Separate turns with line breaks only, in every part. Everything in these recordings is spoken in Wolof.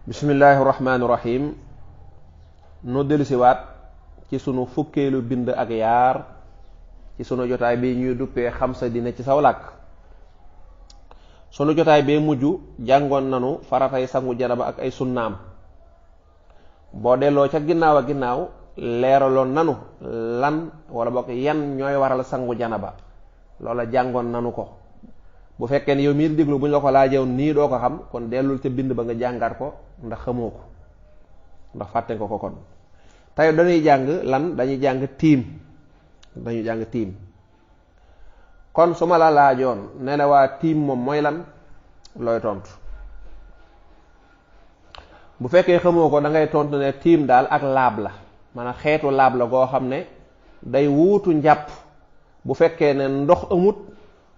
bismillaahi rahmaani rahiim nu dellusiwaat ci sunu fukkeelu bind ak yaar ci sunu jotaay bi ñuy duppee xam sa diine ci saw làkk. sunu jotaay bee mujj jàngoon nanu faratay sangu janaba ak ay sunnaam. boo delloo ca ginnaaw a ginnaaw leeraloon nanu lan wala bokk yan ñooy waral sangu janaba loola jàngoon nanu ko. bu fekkee ne yow mii déglu bu ñu la ko laajewoon nii doo ko xam kon dellul ca bind ba nga jàngaat ko ndax xamoo ko ndax fàtte nga ko kon. tey dañuy jàng lan dañuy jàng tiim kon su ma la laajoon ne na waa tiim moom mooy lan looy tontu. bu fekkee xamoo ko da ngay tontu ne tiim daal ak laab la maanaam xeetu laab la goo xam ne day wuutu njàpp bu fekkee ne ndox amut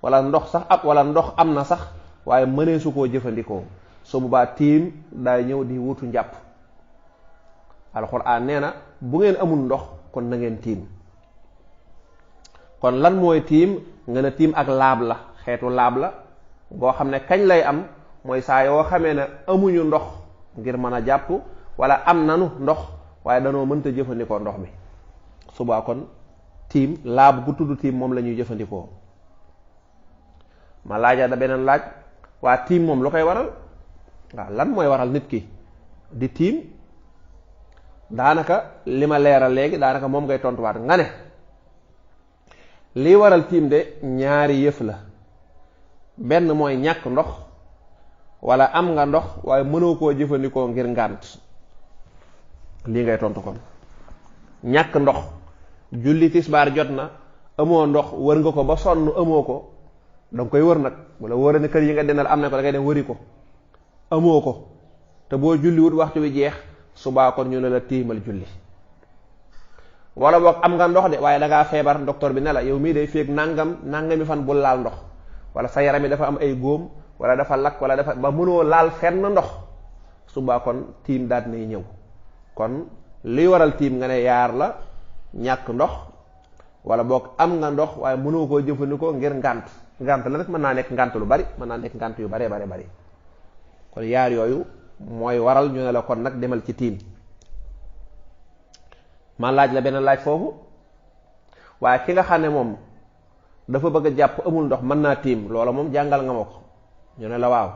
wala ndox sax wala ndox am na sax waaye mënee su koo jëfandikoo su boobaa tiim day ñëw di wuutu njàpp. alxuraan nee na bu ngeen amul ndox kon na ngeen tiim. kon lan mooy tiim nga ne tiim ak laab la xeetu laab la goo xam ne kañ lay am mooy saa yoo xamee ne amuñu ndox ngir mën a jàpp wala am nanu ndox waaye danoo mënta jëfandikoo ndox mi subaa kon tiim laab gu tudd tiim moom la ñuy jëfandikoo. ma laaja da beneen laaj waa tiim moom lu koy waral waaw lan mooy waral nit ki di tiim daanaka li ma leeral léegi daanaka moom ngay tontuwaat nga ne lii waral tiim de ñaari yëf la benn mooy ñàkk ndox wala am nga ndox waaye mënoo koo jëfandikoo ngir ngànt lii ngay tontu kon. ñàkk ndox julli tisbaar jot na amoo ndox wër nga ko ba sonn amoo ko danga koy wër nag wala wóora ne kër yi nga dendal am na ko da ngay dem wëri ko amoo ko te boo julliwut waxtu wi jeex subaa kon ñu ne la tiimal julli. wala boog am nga ndox de waaye dangaa feebar docteur bi ne la yow mii day feeg nangami fan bul laal ndox wala sa yaram yi dafa am ay góom wala dafa lakk wala dafa ba mënoo laal fenn ndox subaa kon tiim daat nay ñëw. kon liy waral tiim nga ne yaar la ñàkk ndox wala boog am nga ndox waaye mënoo koo jëfandikoo ngir ngànt la rek mën naa nekk ngànt lu bari mën naa nekk ngànt yu bare bari kon yaar yooyu mooy waral ñu ne la kon nag demal ci tiim. ma laaj la beneen laaj foofu waaye ki nga xam ne moom dafa bëgg a jàpp amul ndox mën naa tiim loola moom jàngal nga ma ko ñu ne la waaw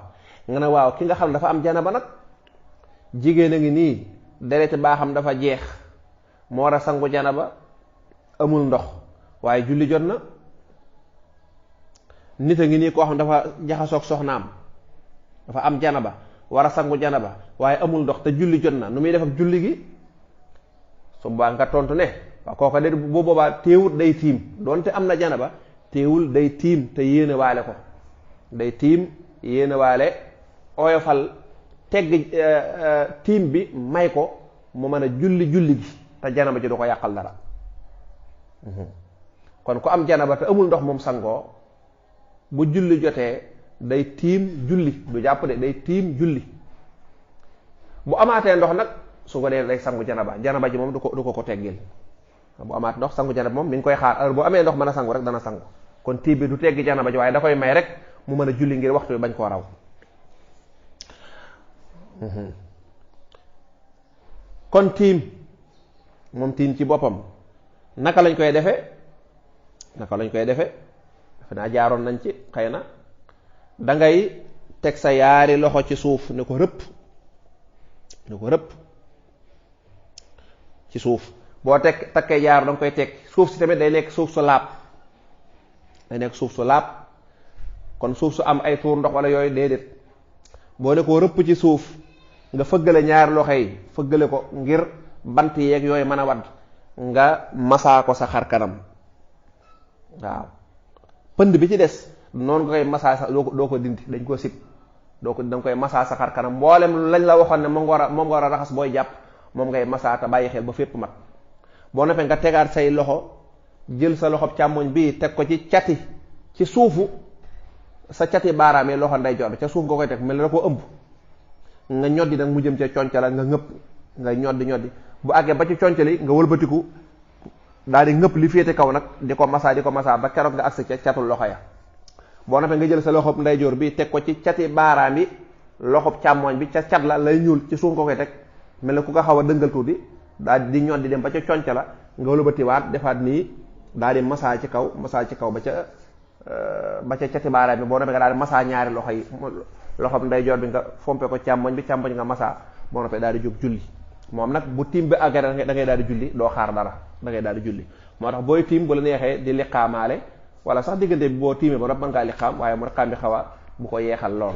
nga ne waaw ki nga xam ne dafa am janaba nag jigéen a ngi nii dereti baaxam dafa jeex moo war a sangu janaba amul ndox waaye julli jot na. nit a ngi nii koo xam dafa jaxasoog soxnaam dafa am janaba war a sangu janaba waaye amul ndox te julli jot na nu muy def ak julli gi su boobaa nga tontu ne waaw kooka de bu boobaa téewul day tiim doonte am na janaba téewul day tiim te yéene waale ko day tiim yéene waale oyofal tegg tiim bi may ko mu mën a julli gi te janaba ji du ko yàqal dara. kon ku am janaba te amul ndox moom sangoo bu julli jotee day tiim julli du jàpp de day tiim julli. bu amaatee ndox nag su ko dee day sangu janaba ji moom du ko teggil bu amaat ndox sangu janaba moom mi ngi koy xaar heure bu amee ndox mën a sangu rek dana sangu kon tiim bi du teggi janaba ji waaye da koy may rek mu mën a julli ngir waxtu bi bañ koo raw. kon tiim ci boppam naka lañ koy defee defe naa jaaroon nañ ci xëy na dangay teg sa yaari loxo ci suuf ne ko rëpp ci suuf boo takkee jaar danga koy teg suuf si tamit day nekk suuf su laab kon suuf su am ay tuur ndox wala yooyu déedéet boo ne ko rëpp ci suuf nga fëggale ñaari loxo yi fëggale ko ngir bant yeeg yooyu mën a wadd nga masaa ko sa xar kanam waaw pënd bi ci des noonu nga koy masaa sa doo ko dindi dañ koo sib danga koy masaa sa xar kanam mboolem lañ la waxoon ne moom nga war a raxas booy jàpp moom ngay masaa te bàyyi xel ba fépp mat. boo noppee nga tegaat say loxo jël sa loxo càmmoñ bii teg ko ci cati ci suufu sa cati baaraam yi loxo ndeyjoor bi ca suuf nga koy teg mel na ko ëmb nga ñoddi nag mu jëm ca concala nga ngëpp nga ñoddi bu àggee ba ci concali nga wëlbatiku daal di ngëpp li féete kaw nag di ko masaa ba keroog nga agsi ca catul loxo ya. boo noppee nga jël sa loxo ndeyjoor bi teg ko ci cati baaraam yi loxob càmmooñ bi ca cat la lay ñuul ci suuf nga koy teg mel ne ku ko xaw a dëngal tuuti daal di ñod di dem ba ca conca la nga wëlbatiwaat defaat nii daal di masaa ci kaw ba ca cati baaraam bi boo demee nga daal di masaa ñaari loxo yi loxob ndeyjoor bi nga fompe ko càmmoñ bi càmmoñ nga masaa boo noppee daal di jóg julli moom nag bu tiim bi àggee da ngay daal di julli doo xaar dara da ngay daal di julli moo tax booy tiim bu la neexee di liqaamaale wala sax diggante bi boo tiimee ba noppi mën ngaa liqaam waaye mu liqaam bi xaw a bu ko yeexal lool.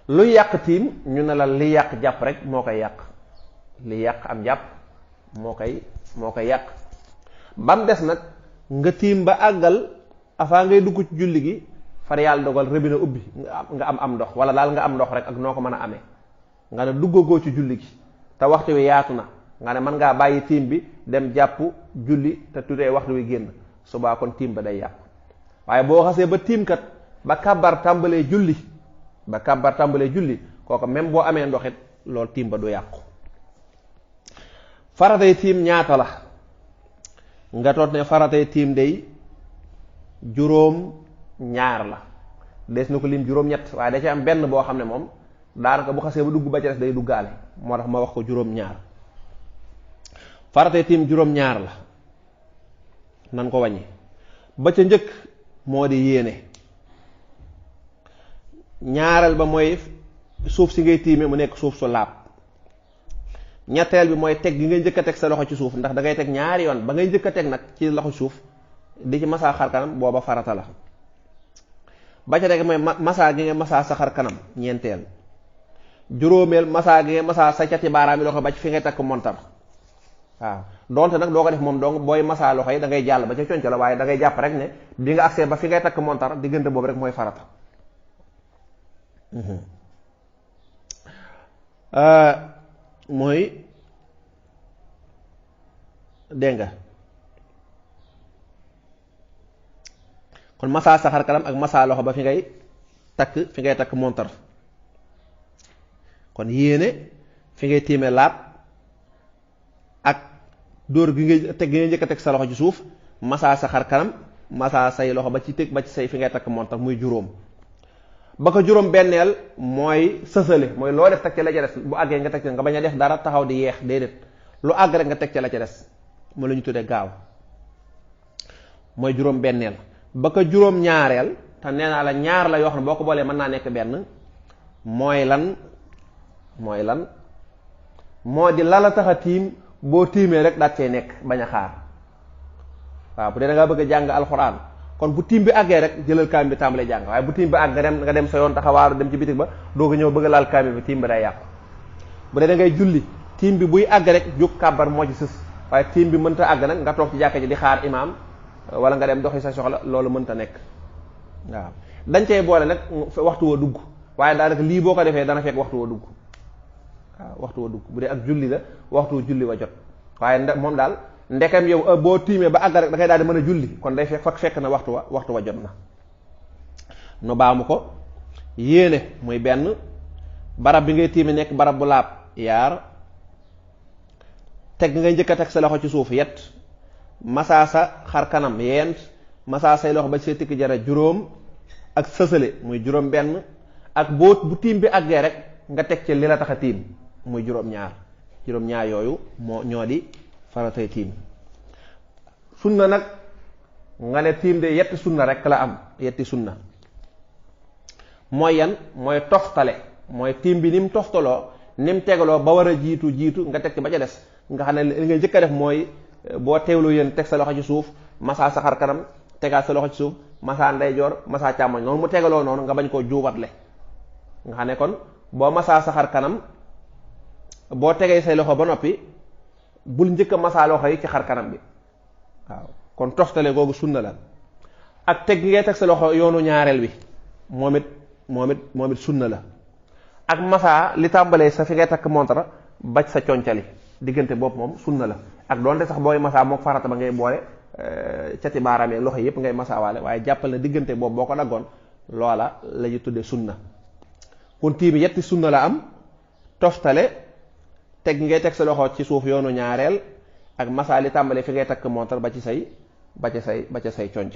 luy yàq tiim ñu ne la li yàq jàpp rek moo koy yàq li yàq am jàpp moo koy yàq bam des nag nga tiim ba àggal afaa ngay dugg ci julli gi far yàlla dogal rëbina ubbi nga am ndox wala daal nga am ndox rek ak noo ko mën a amee nga ne duggagoo ci julli gi te waxtu wi yaatu na nga ne mën ngaa bàyyi tiim bi dem jàpp julli te tuddee waxtu wi génn subaa kon tiim ba day yàqu waaye boo xasee ba tiim kat ba kàbbar tàmbalee julli kooku même boo amee ndoxit loolu tiim ba du yàqu. faratay tiim ñaata la nga toot ne faratay tiim day juróom ñaar la des na ko lim juróom ñett waaye da ci am benn boo xam ne moom daanaka bu xasee ba dugg ba ca des day duggaale moo tax ma wax ko juróom ñaar faratay tiim juróom ñaar la nan ko wàññi ba ca njëkk moo di yéene ñaareel ba mooy suuf si ngay tiime mu nekk suuf su laab ñetteel bi mooy teg gi ngay njëkk a teg sa loxo ci suuf ndax da ngay teg ñaari yoon ba ngay njëkk a teg nag ci loxo suuf di ci masaa xar kanam booba farata la ba ca teg mooy masaa gi ngay masaa sa xar kanam ñeenteel juróomeel masaa gi ngay masaa sa cati baaraam yi loxo ba ci fi ngay takk montar waaw donte nag doo ko def moom donc booy masaa loxo yi da ngay jàll ba ca conco la waaye da ngay jàpp rek ne bi nga agsee ba fi ngay takk montar diggante boobu rek mooy farata mooy dégg nga kon masaa sa xar kanam ak masaa loxo ba fi ngay takk montar kon yéene fi ngay tiime laab ak dóor gi ngay njëkk a teg sa loxo ci suuf masaa sa xar kanam masaa say loxo ba ci say fi ngay takk montar muy juróom ba ko juróom benneel mooy sësale mooy loo def teg ca la ca des bu àggee nga teg ca nga bañ a def dara taxaw di yeex déedéet lu àgg rek nga teg ca la ca des moo la ñu tuddee gaaw mooy juróom benneel ba ko juróom ñaareel te nee naa la ñaar la yoo xam ne boo ko boolee mën naa nekk benn mooy lan moo di lala tax a tiim boo tiimee rek daat cee nekk bañ a xaar waaw bu dee da ngaa bëgg a jàng alxuraan kon bu tiim bi àggee rek jëlal kaamil bi tàmbalee jàng waaye bu tiim bi àgg nga dem sa yoon taxawaaru dem ci bitig ba doo ko ñëw bëgg laal kaamil bi tiim bi day yàqu bu dee da ngay julli tiim bi buy àgg rek jóg kàbbar moo ci sës waaye tiim bi mënta àgg nag nga toog ci jàkka ji di xaar imaam wala nga dem doxi sa soxla loolu mënta nekk waaw dañ cey boole nag waxtu wa dugg waaye daanaka lii boo ko defee dana fekk waxtu wa dugg waaw waxtu wa dugg bu dee ak julli la waxtu julli wa jot waaye moom daal ndekam yow boo tiimee ba àgg rek da ngay daal di mën a julli kon day fekk na waxtu wa jot na nu baamu ko yéene muy benn barab bi ngay tiime nekk barab bu laab yaar teg ngay njëkk a teg sa loxo ci suuf yet masaa sa xar kanam yeent masaa say loxo ba ci sa tikki jara juróom ak sësale muy juróom benn ak bu tiim bi àggee rek nga teg ci li la tax a tiim muy juróom ñaar yooyu ñoo di faratay tiim sunna nag nga ne tiim de yetti sunna rek la am yetti sunna mooy yan mooy toftale mooy tiim bi ni mu toftaloo ni mu tegaloo ba war a jiitu nga teg ci ba ca des nga xam ne li nga njëkk a def mooy boo teewloo yéen teg sa loxo ci suuf masaa sa xar kanam tegaat sa loxo ci suuf masaa ndeyjoor masaa càmmoñ noonu mu tegaloo noonu nga bañ koo juubatle nga xam ne kon boo masaa sa xar kanam boo tegee say loxo ba noppi bul njëkk a masaa loxo yi ci xar kanam bi waaw kon toftale googu sunna la ak teg gi ngay teg sa loxo yoonu ñaareel bi moom it sunna la ak masaa li tàmbalee sa fi ngay takk montra baj sa concali diggante bopp moom sunna la ak doonte sax booy masaa mook farata ba ngay boole cati baaraam loxo yëpp ngay masaawaale waaye jàppal na diggante boobu boo ko daggoon loola la ñu tuddee sunna kon tiimi yetti sunna la am toftale teg ngay teg sa loxo ci suuf yoonu ñaareel ak masaa li tàmbalee fi ngay takk montar ba ca say conc